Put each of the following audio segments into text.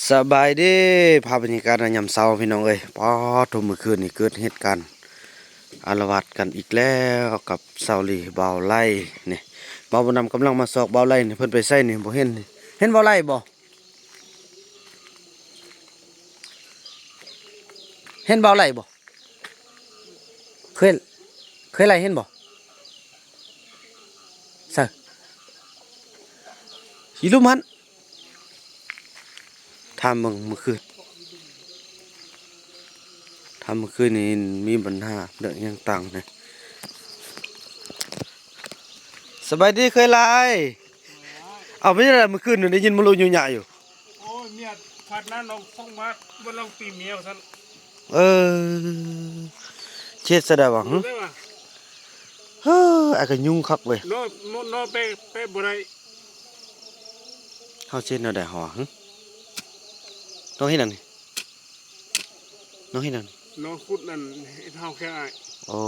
ສະບາຍດີ ພາບບັນຍາກາດໃນຍາມເຊົ້າພີ່ນ້ອງເອີຍ. ປາດໂທ້ ມື້ຄືນນີ້ເກີດເຫດການອາລະວາດກັນອີກແລ້ວກັບສາວລີ ບ່າວໄຫຼນີ້. ບ່າວບຸນນຳກຳລັງມາຊອກບ່າວໄຫຼນີ້ ເພິ່ນໄປໃສນີ້ ບໍ່ເຫັນ. ເຫັນບ່າວໄຫຼບໍ່? ເຫັນບ່າວໄຫຼບໍ່? ເຄີຍ ເຄີຍໄຫຼເຫັນບໍ່? ໃສ? ຢູ່ລຸ່ມຫັ້ນ. ຖາມເບິ່ງມື້ຄືນ ຖາມມື້ຄືນນີ້ມີບັນຫາເລື່ອງຫຍັງຕ່າງນີ້. ສະບາຍດີເຄີຍໄຫຼ. ເອົາ ເປັນຈັ່ງໃດມື້ຄືນນີ້ ໄດ້ຍິນມະລຸຍຸຍະຢູ່? ໂອ້ຍ ເມຍພັດນະ ນ້ອງສົ່ງມາ ບໍ່ລອງຕີເມຍວ່າຊັ້ນ. ເອີ ເຮັດຈັ່ງໃດວະ? ຫຶ ເຮີ ອ້າຍກໍຍຸງຄັກເວີຍ. ນອນ ນອນ ນອນໄປ ໄປບໍ່ໄດ້. ເຮົາຊິເຮັດແນວໃດເຮົາຫະ? ຫຶ ນ້ອງເຮັດຫຍັງນີ້? ນ້ອງເຮັດຫຍັງ? ນ້ອງຂຸດນັ້ນເຮັດເຮົາແຄ່ອ້າຍ. ໂອ້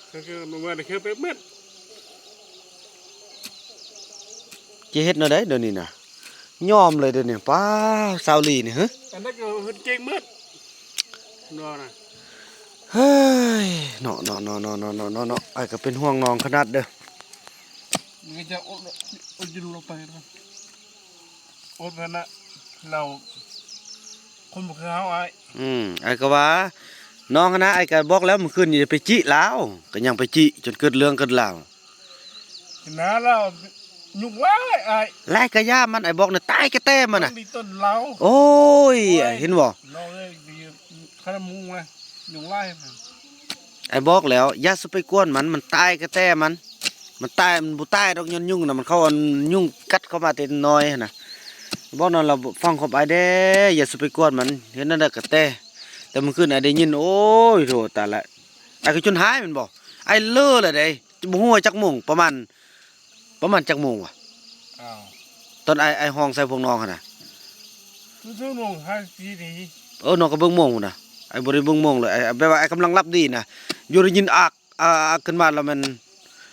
ຄື ຄື ເມື່ອ ຄືໄປໝົດ. ຊິເຮັດແນວໃດດຽວນີ້ນະ? ຍອມເລີຍເດນີ້. ປ້າ ສາວລີນີ້ ຫຶ ອັນນັ້ນກໍເຮັດເກັ່ງໝົດ ເນາະນະ. ເຮີ້ຍ ເນາະ ເນາະ ອ້າຍກໍເປັນຫ່ວງນ້ອງຂະໜາດເດີ. ມັນກໍຈະອົດ ອົດຢູ່ລົງໄປ ອົດໄວ້ນະ ລາວຄົນບໍ່ຄືເຮົາອ້າຍ. ອືມ ອ້າຍກໍວ່ານ້ອງຫັ້ນນະ ອ້າຍກໍບອກແລ້ວມື້ຄືນນີ້ຢ່າໄປຈິລາວ ກໍຍັງໄປຈິຈົນເກີດເລື່ອງເກີດລາວ. ນະລາວຍຸງຫຼາຍອ້າຍ. ຫຼາຍກະຢ່າມັນ ອ້າຍບອກນະ ຕາຍກະແຕ່ມັນນະ. ມີຕົ້ນລາວ. ໂອ້ຍ ໂອ້ຍ ເຫັນບໍ່? ນ້ອງເອີຍ ຄັນໝູນະ ຍຸງຫຼາຍ. ອ້າຍບອກແລ້ວ ຢ່າສູ່ໄປກວນມັນ ມັນຕາຍກະແຕ່ມັນ. ມັນຕາຍ ມັນບໍ່ຕາຍດອກ ຍ້ອນຍຸງນະ ມັນເຂົ້າ ອັນ ຍຸງກັດເຂົ້າມາແຕ່ນ້ອຍຫັ້ນນະ. ບອກນອນລາວຟັງຄວາມອ້າຍແດ່ ຢ່າສູ່ໄປກວນມັນ ເຮັດແນວໃດກະແຕ່. ແຕ່ມື້ຄືນອ້າຍໄດ້ຍິນ ໂອ້ຍ ໂທ້ ຕາຍລະ. ອ້າຍກໍຈົນຫາຍແມ່ນບໍ່? ອ້າຍເລີລະເດ້ ບໍ່ຮູ້ວ່າຈັກໂມງ ປະມານ ປະມານຈັກໂມງວະ? ອ້າວ ຕອນອ້າຍ ອ້າຍຮ້ອງໃສ່ພວກນ້ອງຫັ້ນນະ ຄືຊົ່ວໂມງຫ້າສິບນາທີ. ເອີ ນ້ອງກໍເບິ່ງໂມງພຸ້ນນະ ອ້າຍບໍ່ໄດ້ເບິ່ງໂມງເລີຍ. ອ້າຍ ແບບວ່າອ້າຍກຳລັງຫຼັບດີນະ ຢູ່ໄດ້ຍິນອາກ ອາກ ຂຶ້ນມາແລ້ວແມ່ນ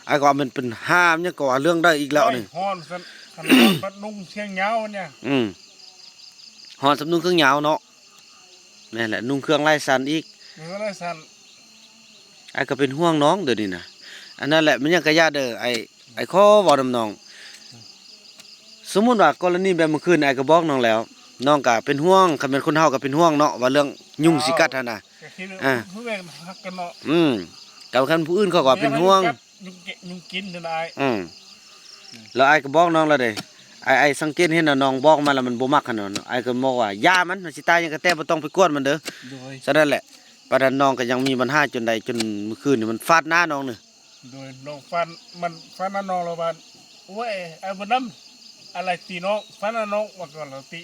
ອ້າຍກໍວ່າແມ່ນເປັນຫາຫຍັງກໍວ່າເລື່ອງໃດອີກແລ້ວນີ້. ໂອ້ຍ ຮ້ອນຊັ້ນ ຄັນຮ້ອນບັດນຸ່ງເຄື່ອງຍາວນີ້. ອືມ ຮ້ອນສ່ຳນຸ່ງເຄື່ອງຍາວເນາະ. ແມ່ນແຫຼະ ນຸ່ງເຄື່ອງຫຼາຍຊັ້ນອີກ ນຸ່ງເຄື່ອງຫຼາຍຊັ້ນ. ອ້າຍກໍເປັນຫ່ວງນ້ອງດຽວນີ້ນະ. ອັນນັ້ນແຫຼະ ແມ່ນຫຍັງກະຢ່າເດີ ອ້າຍ ອ້າຍຂໍເວົ້ານຳນ້ອງ. ສົມມຸດວ່າກໍລະນີແບບມື້ຄືນ ອ້າຍກໍບອກນ້ອງແລ້ວ ນ້ອງກໍເປັນຫ່ວງ ຄັນແມ່ນຄົນເຮົາກໍເປັນຫ່ວງເນາະ ວ່າເລື່ອງຍຸງຊິກັດຫັ້ນນະ. ກໍຄື ອ່າ ຄືແມ່ນຮັກກັນເນາະ. ອືມ ກໍຄັນຜູ້ອື່ນເຂົາກໍເປັນຫ່ວງ ຍຸງກິນ ຍຸງກິນຫັ້ນນະອ້າຍ. ອືມ ແລ້ວອ້າຍກໍບອກນ້ອງແລ້ວເດ້ ອ້າຍ ອ້າຍສັງເກດເຫັນນະ ນ້ອງບອກມາແລ້ວມັນບໍ່ມັກຫັ້ນນະ. ອ້າຍກໍບອກວ່າຢ່າມັນ ມັນຊິຕາຍຫຍັງກະແຕ່ ບໍ່ຕ້ອງໄປກວນມັນເດີ. ໂດຍ ສະນັ້ນແຫຼະ ປານນັ້ນນ້ອງກໍຍັງມີບັນຫາຈົນໃດ ຈົນມື້ຄືນນີ້ມັນຟາດໜ້ານ້ອງນີ້. ໂດຍ ນ້ອງຟາດ ມັນຟາດໜ້ານ້ອງແລ້ວວ່າ ໂອ້ຍ ອ້າຍບຸນນຳ ອາໄລຕີນ້ອງ ຟາດໜ້ານ້ອງວ່າກ່ອນ ລາວຕີ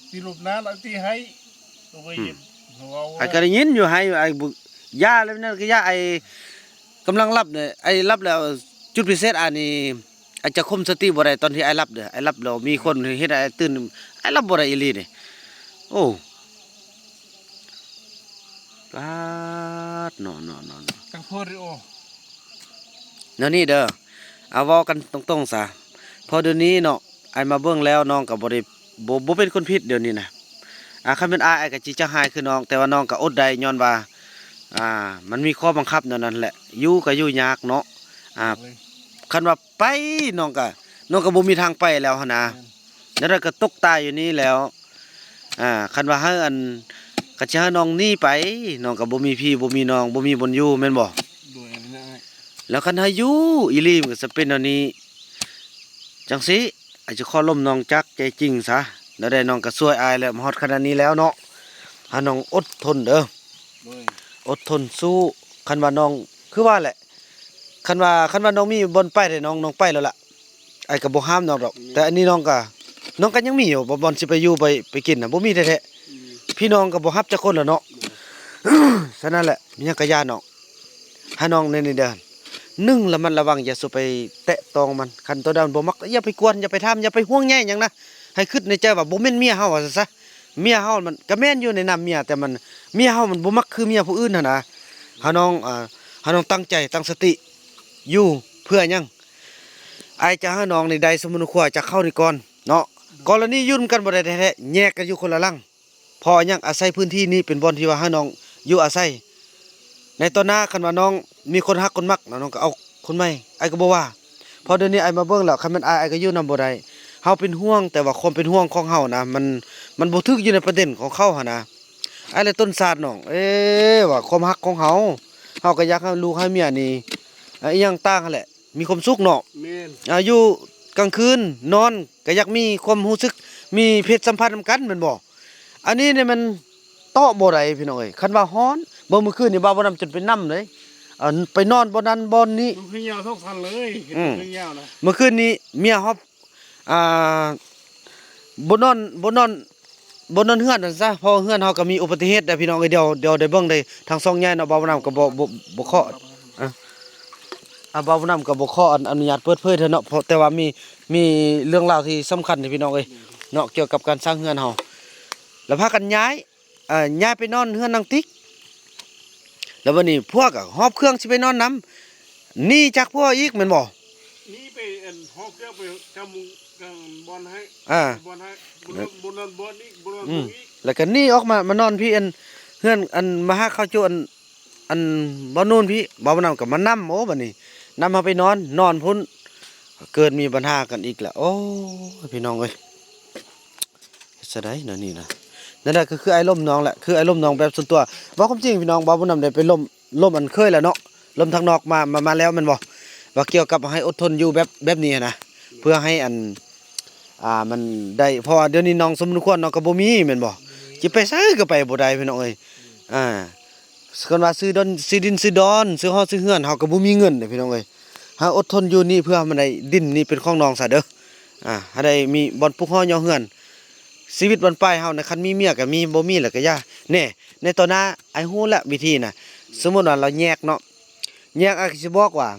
ຕີລົບໜ້າ ລາວຕີໄຫ້. ໂອ້ຍ ອືມ ເວົ້າ ອ້າຍກໍໄດ້ຍິນຢູ່ ໄຫ້ ອ້າຍບໍ່ ຢ່າແລ້ວ ນັ້ນກໍຢ່າ ອ້າຍກຳລັງຫຼັບເດ້ ອ້າຍຫຼັບແລ້ວ ຈຸດພິເສດ ອັນນີ້ ອ້າຍຈະຄຸມສະຕິບໍ່ໄດ້ຕອນທີ່ອ້າຍຫຼັບເດີ. ອ້າຍຫຼັບແລ້ວມີຄົນເຮັດໃຫ້ອ້າຍຕື່ນ ອ້າຍຫຼັບບໍ່ໄດ້ອີ່ຫຼີເດ້. ໂອ້ ປາດ ເນາະ ເນາະ ເນາະ ເນາະ ກັງໂພດ ໂອ ແນວນີ້ເດີ. ເອົາ ເວົ້າກັນຕົງໆຊະ ເພາະດຽວນີ້ເນາະ ອ້າຍມາເບິ່ງແລ້ວ ນ້ອງກໍບໍ່ໄດ້ ບໍ່ ບໍ່ເປັນຄົນຜິດດຽວນີ້ນະ. ອາ ຄັນແມ່ນອ້າຍ ອ້າຍກໍຊິຈະຮ້າຍຄືນ້ອງ ແຕ່ວ່ານ້ອງກໍອົດໄດ້ ຍ້ອນວ່າ ອາ ມັນມີຂໍ້ບັງຄັບແນວນັ້ນແຫຼະ ຢູ່ກໍຢູ່ຍາກເນາະ. ອາ ໂດຍ ຄັນວ່າໄປ ນ້ອງກໍ ນ້ອງກໍບໍ່ມີທາງໄປແລ້ວຫັ້ນນະ. ແມ່ນ ແນວໃດກໍຕົກຕາຍຢູ່ນີ້ແລ້ວ. ອາ ຄັນວ່າໃຫ້ ອັນ ຄັນຊິໃຫ້ນ້ອງໜີໄປ ນ້ອງກໍບໍ່ມີພີ່ ບໍ່ມີນ້ອງ ບໍ່ມີບ່ອນຢູ່ ແມ່ນບໍ່? ໂດຍ ແລ້ວຄັນໃຫ້ຢູ່ອີ່ຫຼີ ມັນກໍຈະເປັນແນວນີ້. ຈັ່ງຊີ້ ອ້າຍຈະຂໍລົມນ້ອງຈາກໃຈຈິງຊະ. ແນວໃດນ້ອງກໍຊ່ວຍອ້າຍແລ້ວ ມາຮອດຂະນາດນີ້ແລ້ວເນາະ. ໃຫ້ນ້ອງອົດທົນເດີ ໂດຍ ອົດທົນສູ້. ຄັນວ່ານ້ອງ ຄືວ່າແຫຼະ ຄັນວ່າ ຄັນວ່ານ້ອງມີບ່ອນໄປເດ ນ້ອງ ນ້ອງໄປແລ້ວລະ ອ້າຍກໍບໍ່ຫ້າມນ້ອງດອກ. ແມ່ນ ແຕ່ອັນນີ້ນ້ອງກໍ ນ້ອງກໍຍັງມີຢູ່ ບ່ອນ ບ່ອນຊິໄປຢູ່ໄປ ໄປກິນນະ ບໍ່ມີແທ້ໆ. ອືມ ພີ່ນ້ອງກໍບໍ່ຮັບຈັກຄົນລະເນາະ. ໂດຍ ສະນັ້ນແຫຼະ ມີຫຍັງກໍຢ່ານ້ອງ ໃຫ້ນ້ອງແນວນີ້ເດີ ໜຶ່ງ ລະມັດລະວັງ ຢ່າສູ່ໄປແຕະຕ້ອງມັນ. ຄັນໂຕໃດມັນບໍ່ມັກ ຢ່າໄປກວນ ຢ່າໄປຖາມ ຢ່າໄປຫ່ວງໃຍຫຍັງນະ. ໃຫ້ຄິດໃນໃຈວ່າບໍ່ແມ່ນເມຍເຮົາວ່າຊັ້ນຊະ. ເມຍເຮົາມັນກໍແມ່ນຢູ່ໃນນາມເມຍ ແຕ່ມັນ ເມຍເຮົາມັນບໍ່ມັກຄືເມຍຜູ້ອື່ນຫັ້ນນະ. ໃຫ້ນ້ອງ ອ່າ ໃຫ້ນ້ອງຕັ້ງໃຈ ຕັ້ງສະຕິຢູ່. ເພື່ອຫຍັງ? ອ້າຍຈະໃຫ້ນ້ອງນີ້ໄດ້ສົມມຸດຄົວຈາກເຂົານີ້ກ່ອນເນາະ. ກໍລະນີຢູ່ນຳກັນບໍ່ໄດ້ແທ້ໆ ແຍກກັນຢູ່ຄົນລະຫຼັງ. ເພາະຫຍັງ? ອາໄສພື້ນທີ່ນີ້ເປັນບ່ອນທີ່ວ່າໃຫ້ນ້ອງຢູ່ອາໄສ. ໃນຕໍ່ໜ້າຄັນວ່ານ້ອງມີຄົນຮັກຄົນມັກນະ ນ້ອງກໍເອົາຄົນໃໝ່ ອ້າຍກໍບໍ່ວ່າ. ເພາະດຽວນີ້ອ້າຍມາເບິ່ງແລ້ວ ຄັນແມ່ນອ້າຍ ອ້າຍກໍຢູ່ນຳບໍ່ໄດ້. ເຮົາເປັນຫ່ວງ ແຕ່ວ່າຄວາມເປັນຫ່ວງຂອງເຮົານະ ມັນ ມັນບໍ່ຖືກຢູ່ໃນປະເດັນຂອງເຂົາຫັ້ນນະ. ອ້າຍ ແລະ ຕົ້ນຊາດນ້ອງ ເອີ ວ່າຄວາມຮັກຂອງເຮົາ ເຮົາກໍຢາກໃຫ້ລູກໃຫ້ເມຍນີ້ ອາ ອີ່ຫຍັງຕ່າງຫັ້ນແຫຼະ ມີຄວາມສຸກເນາະ. ແມ່ນ. ອາ ຢູ່ກາງຄືນນອນກໍຢາກມີຄວາມຮູ້ສຶກ ມີເພດສຳພັນນຳກັນແມ່ນບໍ່? ອັນນີ້ນີ້ມັນຕອບບໍ່ໄດ້ພີ່ນ້ອງເອີຍ. ຄັນວ່າຮ້ອນ ເບິ່ງມື້ຄືນນີ້ບ່າວບຸນນຳຈົນໄປນຳເດ້ ອັນໄປນອນບ່ອນນັ້ນບ່ອນນີ້ ມັນຄືຍາວສອງຊັ້ນເລີຍ. ອືມ ຄືຍາວນະ. ມື້ຄືນນີ້ເມຍຮອບ ອ່າ ບໍ່ນອນ ບໍ່ນອນ ບໍ່ນອນເຮືອນຊັ້ນຊະ ເພາະເຮືອນເຮົາກໍມີອຸບັດຕິເຫດໄດ໋ພີ່ນ້ອງເອີຍ. ດຽວ ດຽວໄດ້ເບິ່ງໄດ້ທາງຊ່ອງໃຫຍ່ເນາະ ບ່າວບຸນນຳກໍບໍ່ ບໍ່ ບໍ່ຂໍ ອາ ອ່າ ບ່າວບຸນນຳກໍບໍ່ຂໍອະ ອະນຸຍາດເປີດເຜີຍເທື່ອເນາະ ເພາະ ແຕ່ວ່າມີ ມີເລື່ອງລາວທີ່ສຳຄັນເດພີ່ນ້ອງເອີຍເນາະ ກ່ຽວກັບການສ້າງເຮືອນເຮົາ ແລ້ວພາກັນຍ້າຍ ເອີ ຍ້າຍໄປນອນເຮືອນນາງຕິກ. ແລ້ວບັດນີ້ຜົວກໍຫອບເຄື່ອງຊິໄປນອນນຳ ໜີຈາກຜົວອີກແມ່ນບໍ່? ໜີໄປ ອັນ ຫອບເຄື່ອງໄປຈຳ ຈຳບ່ອນໃຫ້ ອ່າ ບ່ອນໃຫ້ ບ່ອນນັ້ນ ບ່ອນນີ້ ບ່ອນນັ້ນ ອືມ ບ່ອນນີ້ ແລ້ວກໍໜີອອກມາ ມານອນພີ້ ອັນ ເຮືອນ ອັນ ມາຫາເຂົ້າຈຸ ອັນ ອັນ ບ່ອນນູ້ນພີ້ ບ່າວບຸນນຳກໍມານຳ. ໂອ້ ບັດນີ້ນຳເຮົາໄປນອນ ນອນພຸ້ນ ເກີດມີບັນຫາກັນອີກແລ້ວ. ໂອ້ຍ ພີ່ນ້ອງເອີຍ ເຮັດຈັ່ງໃດເນາະນີ້ນະ. ນັ້ນແຫຼະ ກໍຄືອາລົມນ້ອງແຫຼະ ຄືອາລົມນ້ອງແບບສ່ວນຕົວ. ເວົ້າຄວາມຈິງພີ່ນ້ອງ ບ່າວບຸນນຳໄດ້ໄປລົມ ລົມອັນເຄີຍແລ້ວເນາະ ລົມທາງນອກມາ ມາ ມາແລ້ວແມ່ນບໍ່? ວ່າກ່ຽວກັບໃຫ້ອົດທົນຢູ່ແບບ ແບບນີ້ຫັ້ນນະ ເພື່ອໃຫ້ອັນ ອ່າ ມັນໄດ້ ເພາະວ່າດຽວນີ້ນ້ອງສົມຄວນເນາະ ກໍບໍ່ມີແມ່ນບໍ່? ຊິໄປໃສກໍໄປບໍ່ໄດ້ພີ່ນ້ອງເອີຍ. ອ່າ ຄັນວ່າຊື້ດອນ ຊື້ດິນ ຊື້ດອນ ຊື້ຫໍ ຊື້ເຮືອນ ເຮົາກໍບໍ່ມີເງິນເດ້ພີ່ນ້ອງເອີຍ. ເຮົາອົດທົນຢູ່ນີ້ເພື່ອໃຫ້ມັນໄດ້ດິນນີ້ເປັນຂອງນ້ອງຊະເດີ ອ່າ ໃຫ້ໄດ້ມີບ່ອນປຸກຫໍຍໍເຮືອນ. ຊີວິດບັ້ນປາຍເຮົານະ ຄັນມີເມຍກໍມີ ບໍ່ມີແລ້ວກໍຢ່າ. ແນ່ ໃນຕໍ່ໜ້າອ້າຍຮູ້ແລ້ວວິທີນະ. ສົມມຸດວ່າລາວແຍກເນາະ ແຍກ ອ້າຍກໍຊິບອກວ່າ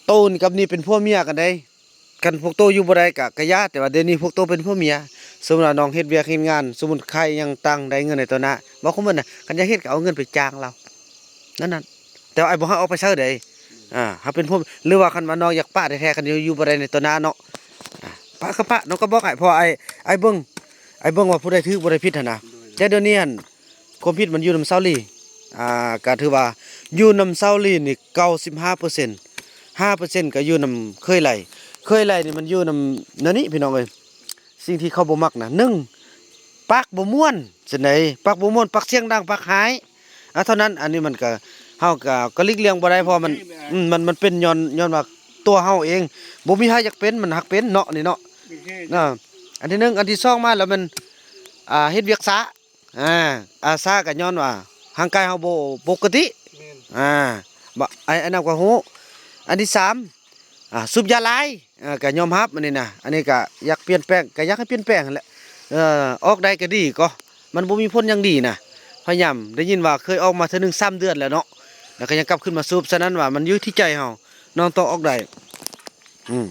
ໂຕນີ້ກັບນີ້ເປັນຜົວເມຍກັນເດ້. ຄັນພວກໂຕຢູ່ບໍ່ໄດ້ກະ ກະຢ່າ ແຕ່ວ່າດຽວນີ້ພວກໂຕເປັນຜົວເມຍ. ສົມມຸດວ່ານ້ອງເຮັດວຽກເຮັດງານ ສົມມຸດຂາຍຫຍັງຕ່າງໄດ້ເງິນໃນຕໍ່ໜ້າ ເວົ້າຄວາມໝົດນະ ຄັນຢາກເຮັດກໍເອົາເງິນໄປຈ້າງລາວ ນັ້ນໆ. ແຕ່ວ່າອ້າຍບໍ່ໃຫ້ອອກໄປໃສເດ້ ອ່າ ຖ້າເປັນຜົວ ຫຼືວ່າຄັນວ່ານ້ອງຢາກປະແທ້ໆ ຄັນຢູ່ ຢູ່ບໍ່ໄດ້ໃນຕໍ່ໜ້າເນາະ ອ່າ ປະກໍປະ ນ້ອງກໍບອກອ້າຍ ເພາະວ່າອ້າຍ ອ້າຍເບິ່ງ ອ້າຍເບິ່ງວ່າຜູ້ໃດຖືກ ຜູ້ໃດຜິດຫັ້ນນະ. ແຕ່ດຽວນີ້ຫັ້ນ ຄວາມຜິດມັນຢູ່ນຳສາວລີ ອ່າ ກໍຖືວ່າຢູ່ນຳສາວລີນີ້ເກົ້າສິບຫ້າເປີເຊັນ ຫ້າເປີເຊັນກໍຢູ່ນຳເຂີຍໄຫຼ. ເຂີຍໄຫຼນີ້ມັນຢູ່ນຳແນວນີ້ພີ່ນ້ອງເອີຍ ສິ່ງທີ່ເຂົາບໍ່ມັກນະ ໜຶ່ງ ປາກບໍ່ມ່ວນ ຊັ້ນໃດ ປາກບໍ່ມ່ວນ ປາກສຽງດັງ ປາກຮ້າຍ ອ່າ ເທົ່ານັ້ນ. ອັນນີ້ມັນກໍ ເຮົາກໍ ກໍຫຼີກລ່ຽງບໍ່ໄດ້ ເພາະວ່າມັນ ອືມ ມັນ ມັນເປັນຍ້ອນ ຍ້ອນວ່າຕົວເຮົາເອງ ບໍ່ມີໃຜຢາກເປັນ ມັນຫາກເປັນເນາະ ນີ້ເນາະ. ອ່າ ອັນທີໜຶ່ງ ອັນທີສອງມາແລ້ວແມ່ນ ອ່າ ເຮັດວຽກຊ້າ ອ່າ ອາຊາກໍຍ້ອນວ່າຮ່າງກາຍເຮົາບໍ່ປົກກະຕິ ແມ່ນ ອ່າ ບະ ໄອ້ ໄອ້ນຳກໍຮູ້. ອັນທີສາມ ອ່າ ສູບຢາຫຼາຍ ອ່າ ກໍຍອມຮັບອັນນີ້ນະ. ອັນນີ້ກໍຢາກປ່ຽນແປງ ກໍຢາກໃຫ້ປ່ຽນແປງຫັ້ນແຫຼະ ເອີ ອອກໄດ້ກໍດີ ກໍມັນບໍ່ມີຜົນຫຍັງດີນະ. ພະຍາຍາມ ໄດ້ຍິນວ່າເຄີຍອອກມາເທື່ອໜຶ່ງສາມເດືອນແລ້ວເນາະ ແລ້ວກໍຍັງກັບຂຶ້ນມາສູບ. ສະນັ້ນວ່າມັນຢູ່ທີ່ໃຈເຮົາ ນ້ອງຕ້ອງອອກໄດ້. ອືມ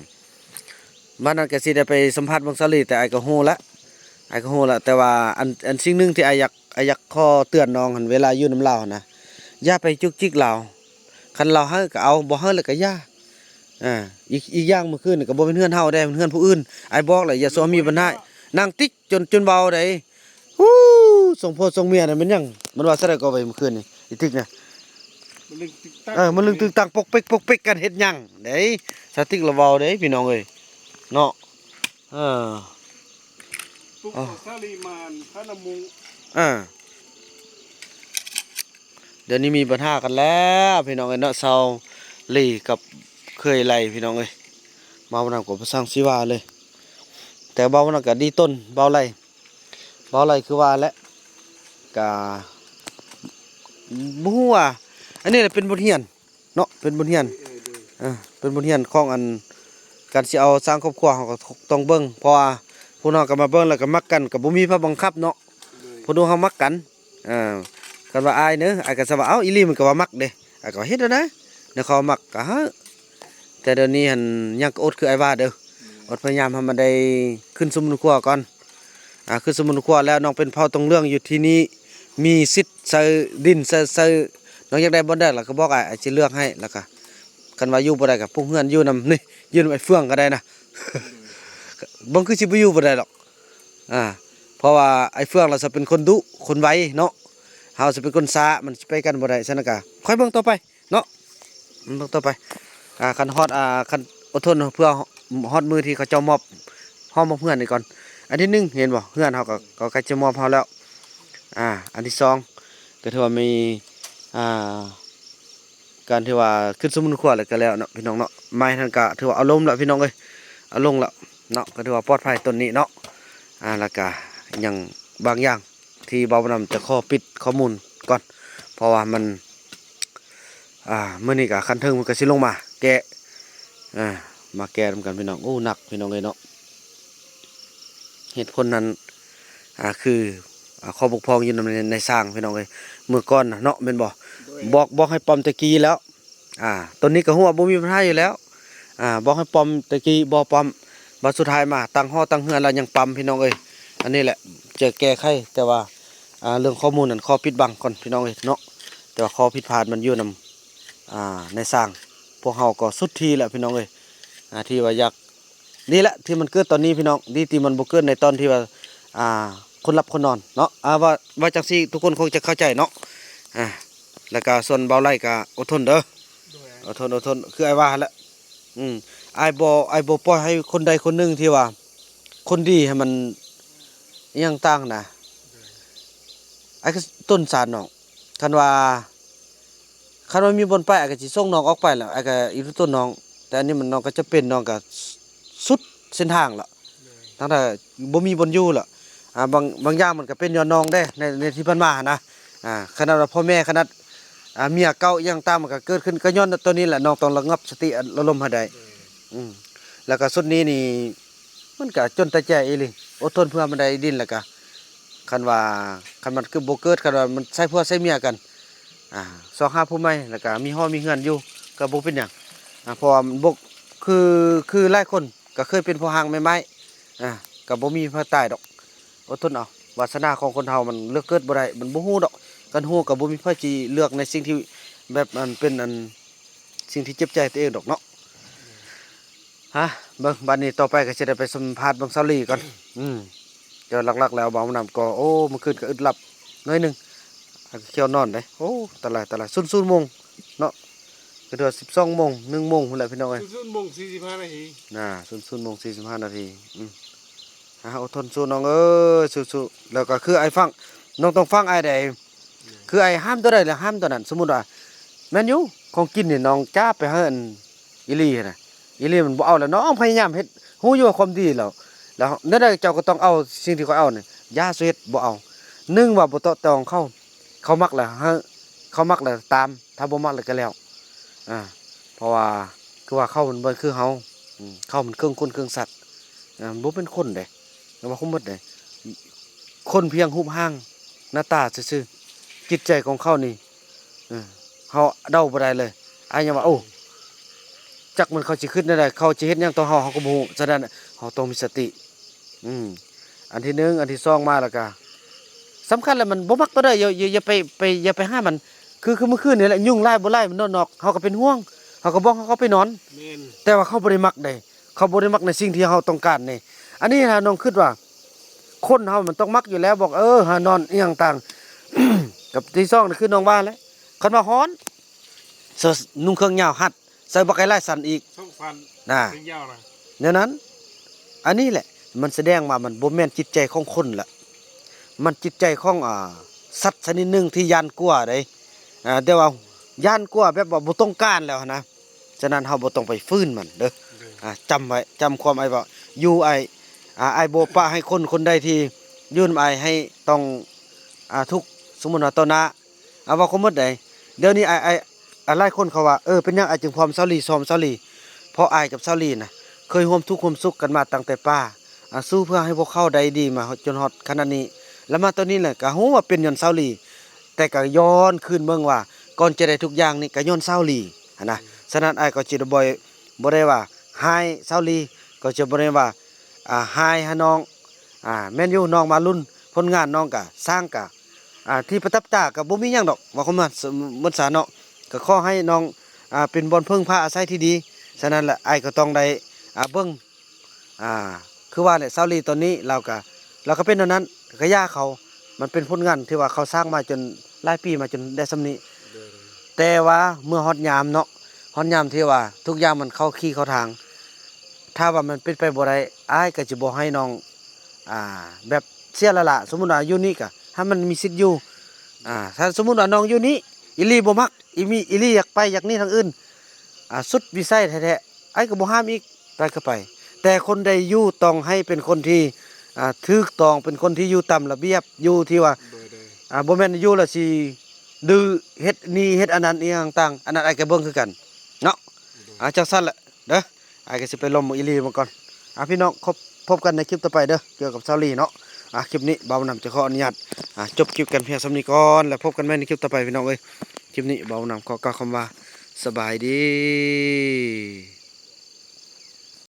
ບາດນັ້ນກໍຊິໄດ້ໄປສຳພາດເບິ່ງສາລີ ແຕ່ອ້າຍກໍຮູ້ລະ ອ້າຍກໍຮູ້ລະ. ແຕ່ວ່າອັນ ອັນສິ່ງໜຶ່ງທີ່ອ້າຍຢາກ ອ້າຍຢາກຂໍເຕືອນນ້ອງຫັ້ນ ເວລາຢູ່ນຳລາວຫັ້ນນະ ຢ່າໄປຈຸກຈິກລາວ. ຄັນລາວໃຫ້ກໍເອົາ ບໍ່ໃຫ້ແລ້ວກໍຢ່າ. ອ່າ ອີກ ອີກຢ່າງ ມື້ຄືນນີ້ກໍບໍ່ແມ່ນເຮືອນເຮົາເດ້ ມັນເຮືອນຜູ້ອື່ນ. ອ້າຍບອກແລ້ວ ຢ່າຊົວມີບັນຫາ. ນາງຕິກຈົນ ຈົນເວົ້າໄດ໋ ຮູ້ ສົງຜົວສົງເມຍນະແມ່ນຫຍັງ? ມັນວ່າຊັ້ນໃດກໍໄວ້ມື້ຄືນນີ້ ອີຕິກນະ. ມັນລຶງຕຶກຕັກ ເອີ ມັນລຶງຕຶກຕັກ ປົກເປັກປົກເປັກກັນເຮັດຫຍັງເດ້? ສາຕິກລະເວົ້າເດ້ພີ່ນ້ອງເອີຍເນາະ. ເອີ ປຸກ ເອົາສາລີມານ ພະນະມຸງ ເອີ ດຽວນີ້ມີບັນຫາກັນແລ້ວພີ່ນ້ອງເອີຍເນາະ ສາວລີກັບເຂີຍໄຫຼພີ່ນ້ອງເອີຍ. ເວົ້ານຳກໍບໍ່ຊ່າງຊິວ່າເລີຍ ແຕ່ເວົ້ານຳກໍດີຕົນເວົ້າໄຫຼ. ເວົ້າໄຫຼຄືວ່າແຫຼະ ກະບໍ່ຮູ້ວ່າ ອັນນີ້ແຫຼະເປັນບົດຮຽນເນາະ ເປັນບົດຮຽນ ເອີ ເປັນບົດຮຽນຂອງອັນ ການຊິເອົາສ້າງຄອບຄົວ ເຮົາກໍຕ້ອງເບິ່ງ ເພາະວ່າພວກເຮົາກໍມາເບິ່ງແລ້ວກໍມັກກັນ ກໍບໍ່ມີໃຜບັງຄັບເນາະ. ພວກເຮົາມັກກັນ ເອີ ຄັນວ່າອ້າຍເນີ ອ້າຍກໍຈະວ່າ ເອົ້າ ອີ່ຫຼີມັນກໍວ່າມັກເດ້ ອ້າຍກໍເຮັດແລ້ວນະ ແນວເຂົາມັກກໍເຮັດ. ແຕ່ດຽວນີ້ຫັ້ນຍັງກໍອົດຄືອ້າຍວ່າເດີ ອົດພະຍາຍາມໃຫ້ມັນໄດ້ຂຶ້ນສົມບູນຄົວກ່ອນ. ອ່າ ຄືສົມມຸດວ່າແລ້ວ ນ້ອງເປັນເຜົ່າຕົງເຫຼືອງຢູ່ທີ່ນີ້ ມີສິດໃຊ້ດິນ ໃຊ້ ໃຊ້ ນ້ອງຢາກໄດ້ບ່ອນໃດລະກະບອກອ້າຍ ອ້າຍຊິເລືອກໃຫ້. ລະກະຄັນວ່າຢູ່ບໍ່ໄດ້ກະປຸກເຮືອນຢູ່ນຳ ນີ້ ຢູ່ນຳໄອ້ເຟືອງກະໄດ້ນະ. ເບິ່ງຄືຊິບໍ່ຢູ່ບໍ່ໄດ້ດອກ ອ່າ ເພາະວ່າອ້າຍເຟືອງລາວຈະເປັນຄົນດຸຄົນໄວເນາະ ເຮົາຈະເປັນຄົນຊ້າ ມັນຊິໄປກັນບໍ່ໄດ້. ສະນັ້ນກະຄ່ອຍເບິ່ງຕໍ່ໄປເນາະ ເບິ່ງຕໍ່ໄປ ອ່າ ຄັນຮອດ ອ່າ ຄັນອົດທົນເພື່ອຮອດມື້ທີ່ເຂົາເຈົ້າມອບ ຮອບມອບເຮືອນນີ້ກ່ອນ. ອັນທີໜຶ່ງ ເຫັນບໍ່ ເຮືອນເຮົາກໍ ກໍໃກ້ຈະມອບເຮົາແລ້ວ ອ່າ ອັນທີສອງ ກໍຖືວ່າມີ ອ່າ ການທີ່ວ່າຂຶ້ນສູ່ໝູນຄົວແລ້ວກໍແລ້ວເນາະ ພີ່ນ້ອງເນາະ. ໄມ້ຫັ້ນກໍຖືວ່າເອົາລົມແລ້ວ ພີ່ນ້ອງເອີຍ ເອົາລົງແລ້ວເນາະ ກໍຖືວ່າປອດໄພຕົ້ນນີ້ເນາະ. ອ່າ ແລ້ວກໍຍັງບາງຢ່າງທີ່ບ່າວນຳຈະຂໍປິດຂໍ້ມູນກ່ອນ ເພາະວ່າມັນ ອ່າ ມື້ນີ້ກໍຂັ້ນເທິງເພິ່ນກໍຊິລົງມາແກະ ອ່າ ມາແກະນຳກັນ ພີ່ນ້ອງ. ໂອ້ ໜັກ ພີ່ນ້ອງເອີຍເນາະ. ເຫດຜົນນັ້ນ ອ່າ ຄື ອ່າ ຂໍ້ບົກຜ່ອງຢູ່ນຳໃນ ໃນຊ່າງ ພີ່ນ້ອງເອີຍ ເມື່ອກ່ອນນະເນາະ ແມ່ນບໍ່? ໂດຍ ບອກ ບອກໃຫ້ປ້ອມແຕ່ກີ້ແລ້ວ ອ່າ ຕົນນີ້ກໍຮູ້ວ່າບໍ່ມີບັນຫາຢູ່ແລ້ວ ອ່າ ບອກໃຫ້ປ້ອມແຕ່ກີ້ບໍ່ປ້ອມ ບັດສຸດທ້າຍມາຕັ້ງຫໍຕັ້ງເຮືອນແລ້ວຍັງປ້ຳ ພີ່ນ້ອງເອີຍ. ອັນນີ້ແຫຼະຈະແກ້ໄຂ ແຕ່ວ່າ ອ່າ ເລື່ອງຂໍ້ມູນນັ້ນຂໍປິດບັງກ່ອນ ພີ່ນ້ອງເອີຍເນາະ. ແຕ່ວ່າຂໍ້ຜິດພາດມັນຢູ່ນຳ ອ່າ ໃນຊ່າງ ພວກເຮົາກໍສຸດທີ່ແລ້ວ ພີ່ນ້ອງເອີຍ ອ່າ ທີ່ວ່າຢາກ ນີ້ແຫຼະທີ່ມັນເກີດຕອນນີ້ ພີ່ນ້ອງ. ດີທີ່ມັນບໍ່ເກີດໃນຕອນທີ່ວ່າ ອ່າ ຄົນຫຼັບຄົນນອນເນາະ. ອ່າ ວ່າ ວ່າຈັ່ງຊີ້ທຸກຄົນຄົງຈະເຂົ້າໃຈເນາະ. ອ່າ ແລ້ວກະສ່ວນບ່າວໄຫຼກະອົດທົນເດີ ໂດຍ ອົດທົນ ອົດທົນ ຄືອ້າຍວ່າຫັ້ນແຫຼະ. ອືມ ອ້າຍບໍ່ ອ້າຍບໍ່ປ່ອຍໃຫ້ຄົນໃດຄົນໜຶ່ງທີ່ວ່າຄົນດີໃຫ້ມັນ ອີ່ຫຍັງຕ່າງນະ ໂດຍ ອ້າຍກໍຕົ້ນສານນ້ອງ. ຄັນວ່າ ຄັນວ່າມີບ່ອນໄປ ອ້າຍກໍຊິສົ່ງນ້ອງອອກໄປແລ້ວ ອ້າຍກໍອີກຕົ້ນນ້ອງ. ແຕ່ອັນນີ້ມັນ ນ້ອງກໍຈຳເປັນ ນ້ອງກໍສຸດເສັ້ນທາງແລ້ວ ໂດຍ ທັງທີ່ບໍ່ມີບ່ອນຢູ່ແລ້ວ. ອ່າ ບາງ ບາງຢ່າງມັນກໍເປັນຍ້ອນນ້ອງເດ້ ໃນ ໃນທີ່ຜ່ານມາຫັ້ນນະ. ອ່າ ຂະໜາດວ່າພໍ່ແມ່ ຂະໜາດ ອ່າ ເມຍເກົ່າ ອີ່ຫຍັງຕາມ ມັນກໍເກີດຂຶ້ນ ກໍຍ້ອນຕົວນີ້ແຫຼະ. ນ້ອງຕ້ອງລະງັບສະຕິອາ ອາລົມໃຫ້ໄດ້ ໂດຍ ອືມ ແລ້ວກໍຊຸດນີ້ນີ້ ມັນກະຈົນຕາແຈອີ່ຫຼີ ອົດທົນເພື່ອມັນໄດ້ດິນ. ແລ້ວກະຄັນວ່າ ຄັນມັນຄືບໍ່ເກີດ ຄັນວ່າມັນໃຊ້ຜົວໃຊ້ເມຍກັນ ອ່າ ຊອກຫາຜູ້ໃໝ່ ແລ້ວກະມີຫໍມີເຮືອນຢູ່ ກະບໍ່ເປັນຫຍັງ. ອ່າ ເພາະວ່າມັນບໍ່ ຄື ຄືຫຼາຍຄົນກະເຄີຍເປັນພໍ່ຮ້າງແມ່ໄມ້ ອ່າ ກະບໍ່ມີໃຜຕາຍດອກ. ອົດທົນເອົາ ວາສະໜາຂອງຄົນເຮົາມັນເລືອກເກີດບໍ່ໄດ້ ມັນບໍ່ຮູ້ດອກ. ຄັນຮູ້ກະບໍ່ມີໃຜຊິເລືອກໃນສິ່ງທີ່ແບບ ອັນເປັນ ອັນ ສິ່ງທີ່ເຈັບໃຈຕົວເອງດອກເນາະ. ຮະ ເບິ່ງ ບາດນີ້ຕໍ່ໄປກໍຊິໄດ້ໄປສຳພາດເບິ່ງສາວລີກ່ອນ. ອືມ ແຕ່ວ່າຫຼັກໆແລ້ວບ່າວນຳກໍ ໂອ້ ມື້ຄືນກໍອຶດຫຼັບໜ້ອຍໜຶ່ງ ຫາກໍຂ້ຽວນອນເດ້. ໂອ້ ຕາຍລາຍ ຕາຍລາຍ ສູນໆໂມງເນາະ ກໍຖືວ່າສິບສອງໂມງ ໜຶ່ງໂມງພຸ້ນແຫຼະ ພີ່ນ້ອງເອີຍ. ສູນໆໂມງສີ່ສິບຫ້ານາທີ ນະ ສູນໆໂມງສີ່ສິບຫ້ານາທີ. ອືມ ອ່າ ອົດທົນສູ້ນ້ອງເອີຍ ສູ້ໆ. ແລ້ວກໍຄືອ້າຍຟັງ ນ້ອງຕ້ອງຟັງອ້າຍໃດ ຄືອ້າຍຫ້າມຕົວໃດລະຫ້າມຕົວນັ້ນ. ສົມມຸດວ່າ ແມ່ນຢູ່ ຂອງກິນນີ້ນ້ອງຈາບໄປໃຫ້ອັນອີ່ຫຼີຫັ້ນນະ ອີ່ຫຼີມັນບໍ່ເອົາແລ້ວ ນ້ອງພະຍາຍາມເຮັດ ຮູ້ຢູ່ວ່າຄວາມດີແລ້ວ ແລ້ວແນວໃດເຈົ້າກໍຕ້ອງເອົາສິ່ງທີ່ຂ້ອຍເອົານີ້ ຢ່າສູ່ເຮັດ ບໍ່ເອົາ. ໜຶ່ງວ່າບໍ່ເຕາະຕອງເຂົາ ເຂົາມັກແລ້ວໃຫ້ ເຂົາມັກແລ້ວຕາມ ຖ້າບໍ່ມັກແລ້ວກໍແລ້ວ. ອ່າ ເພາະວ່າຄືວ່າເຂົາມັນບໍ່ຄືເຮົາ ອືມ ເຂົາມັນເຄິ່ງຄົນເຄິ່ງສັດ ອ່າ ມັນບໍ່ແມ່ນຄົນເດ້ ເຮົາເວົ້າຄວາມໝົດເດ້ ຄົນພຽງຮູບຮ່າງໜ້າຕາຊື່ໆ ຈິດໃຈຂອງເຂົານີ້ ເອີ ເຮົາເດົາບໍ່ໄດ້ເລີຍ. ອ້າຍຍັງວ່າ ໂອ້ ຈັກມັນເຂົາຊິຄິດແນວໃດ ເຂົາຊິເຮັດຫຍັງຕໍ່ເຮົາ ເຮົາກໍບໍ່ຮູ້. ສະນັ້ນເຮົາຕ້ອງມີສະຕິ ອືມ ອັນທີໜຶ່ງ ອັນທີສອງມາແລ້ວກະ ສຳຄັນແລ້ວ ມັນບໍ່ມັກຕົວໃດ ຢ່າ ຢ່າ ຢ່າໄປ ໄປ ຢ່າໄປຫາມັນ. ຄື ຄືມື້ຄືນນີ້ແຫຼະ ຍຸງຫຼາຍບໍ່ຫຼາຍມັນນອນນອກ ເຮົາກໍເປັນຫ່ວງ ເຮົາກໍບອກໃຫ້ເຂົາໄປນອນ ແມ່ນ ແຕ່ວ່າເຂົາບໍ່ໄດ້ມັກເດ້ ເຂົາບໍ່ໄດ້ມັກໃນສິ່ງທີ່ເຮົາຕ້ອງການນີ້. ອັນນີ້ຫານ້ອງຄິດວ່າ ຄົນເຮົາມັນຕ້ອງມັກຢູ່ແລ້ວ ບອກ ເອີ ຫານອນອີ່ຫຍັງຕ່າງ. ກັບທີສອງນີ້ຄືນ້ອງວ່າແຫຼະ ຄັນວ່າຮ້ອນ ເສື້ອນຸ່ງເຄື່ອງຍາວຮັດ ໃສ່ບໍ່ໄກຫຼາຍສັ້ນອີກ ສອງສັ້ນ ນະ ເຄື່ອງຍາວນະ ແນວນັ້ນ. ອັນນີ້ແຫຼະ ມັນສະແດງວ່າມັນບໍ່ແມ່ນຈິດໃຈຂອງຄົນລະ ມັນຈິດໃຈຂອງ ອ່າ ສັດຊະນິດໜຶ່ງທີ່ຢ້ານກົວເດ້. ອ່າ ແຕ່ວ່າຢ້ານກົວແບບວ່າບໍ່ຕ້ອງການແລ້ວຫັ້ນນະ. ສະນັ້ນເຮົາບໍ່ຕ້ອງໄປຝືນມັນເດີ ໂດຍ ອ່າ ຈຳໄວ້ ຈຳຄວາມອ້າຍເວົ້າຢູ່. ອ້າຍ ອ່າ ອ້າຍບໍ່ປະໃຫ້ຄົນຄົນໃດທີ່ຢູ່ນຳອ້າຍໃຫ້ຕ້ອງ ອ່າ ທຸກ ສົມມຸດວ່າຕໍ່ໜ້າ ອ່າ ເວົ້າຄວາມໝົດໃດ. ດຽວນີ້ອ້າຍ ອ້າຍ ອ່າ ຫຼາຍຄົນເຂົາວ່າ ເອີ ເປັນຫຍັງອ້າຍຈຶ່ງພ້ອມສາວລີ ຊອມສາວລີ? ເພາະອ້າຍກັບສາວລີນະ ເຄີຍຮ່ວມທຸກຮ່ວມສຸກກັນມາຕັ້ງແຕ່ປ່າ ອ່າ ສູ້ເພື່ອໃຫ້ພວກເຂົາໄດ້ດີມາຮອດ ຈົນຮອດຂະນາດນີ້ ແລ້ວມາຕອນນີ້ແຫຼະ ກະຮູ້ວ່າເປັນຍ້ອນສາວລີ ແຕ່ກະຍ້ອນຄືນເບິ່ງວ່າ ກ່ອນຈະໄດ້ທຸກຢ່າງນີ້ກະຍ້ອນສາວລີຫັ້ນນະ. ສະນັ້ນອ້າຍກໍຈະບໍ່ ບໍ່ໄດ້ວ່າຮ້າຍສາວລີ ກໍຈະບໍ່ໄດ້ວ່າ ອ່າ ຮ້າຍຫານ້ອງ. ອ່າ ແມ່ນຢູ່ ນ້ອງມາລຸ້ນ ຜົນງານນ້ອງກະສ້າງກະ ອ່າ ທີ່ປະທັບຕາກໍບໍ່ມີຫຍັງດອກ ວ່າຄວາມໝົດສາເນາະ ກໍຂໍໃຫ້ນ້ອງ ອ່າ ເປັນບ່ອນເພິ່ງພາອາໄສທີ່ດີ. ສະນັ້ນລະ ອ້າຍກໍຕ້ອງໄດ້ ອ່າ ເບິ່ງ ອ່າ ຄືວ່າແຫຼະ ຊາວລີຕອນນີ້ລາວກະ ລາວກະເປັນແນວນັ້ນ ກະຢ່າເຂົາ ມັນເປັນຜົນງານທີ່ວ່າເຂົາສ້າງມາຈົນຫຼາຍປີມາຈົນໄດ້ສ່ຳນີ້ ໂດຍ ໂດຍ ແຕ່ວ່າເມື່ອຮອດຍາມເນາະ ຮອດຍາມທີ່ວ່າທຸກຢ່າງມັນເຂົ້າທີ່ເຂົ້າທາງ ຖ້າວ່າມັນເປັນໄປບໍ່ໄດ້ ອ້າຍກະຈະບໍ່ໃຫ້ນ້ອງ ອ່າ ແບບເສຍລະລະ ສົມມຸດວ່າຢູ່ນີ້ກະໃຫ້ມັນມີສິດຢູ່ ອ່າ ຖ້າສົມມຸດວ່ານ້ອງຢູ່ນີ້ ອີ່ຫຼີບໍ່ມັກ ອີ່ມີ ອີ່ຫຼີຢາກໄປຢາກໜີທາງອື່ນ ອ່າ ສຸດວິໄສແທ້ໆ ອ້າຍກໍບໍ່ຫ້າມອີກ ໄປກໍໄປ ແຕ່ຄົນໃດຢູ່ຕ້ອງໃຫ້ເປັນຄົນທີ່ ອ່າ ຖືກຕ້ອງ ເປັນຄົນທີ່ຢູ່ຕາມລະບຽບ ຢູ່ທີ່ວ່າ ໂດຍ ໂດຍ ອ່າ ບໍ່ແມ່ນຢູ່ແລ້ວຊິດື້ ເຮັດໜີເຮັດອັນນັ້ນອີ່ຫຍັງຕ່າງໆ ອັນນັ້ນອ້າຍກໍເບິ່ງຄືກັນເນາະ ໂດຍ ອ່າ ຈັ່ງຊັ້ນແຫຼະເດີ ອ້າຍກໍຊິໄປລົມເບິ່ງອີ່ຫຼີເບິ່ງກ່ອນ ອ່າ ພີ່ນ້ອງ ພົບ ພົບກັນໃນຄລິບຕໍ່ໄປເດີ ກ່ຽວກັບຊາວລີເນາະ ອ່າ ຄລິບນີ້ບ່າວນຳຈະຂໍອະນຸຍາດ ອ່າ ຈົບຄລິບກັນພຽງສ່ຳນີ້ກ່ອນ ແລ້ວພົບກັນໃໝ່ໃນຄລິບຕໍ່ໄປ ພີ່ນ້ອງເອີຍ ຄລິບນີ້ບ່າວນຳຂໍກ່າວຄຳວ່າ ສະບາຍດີ.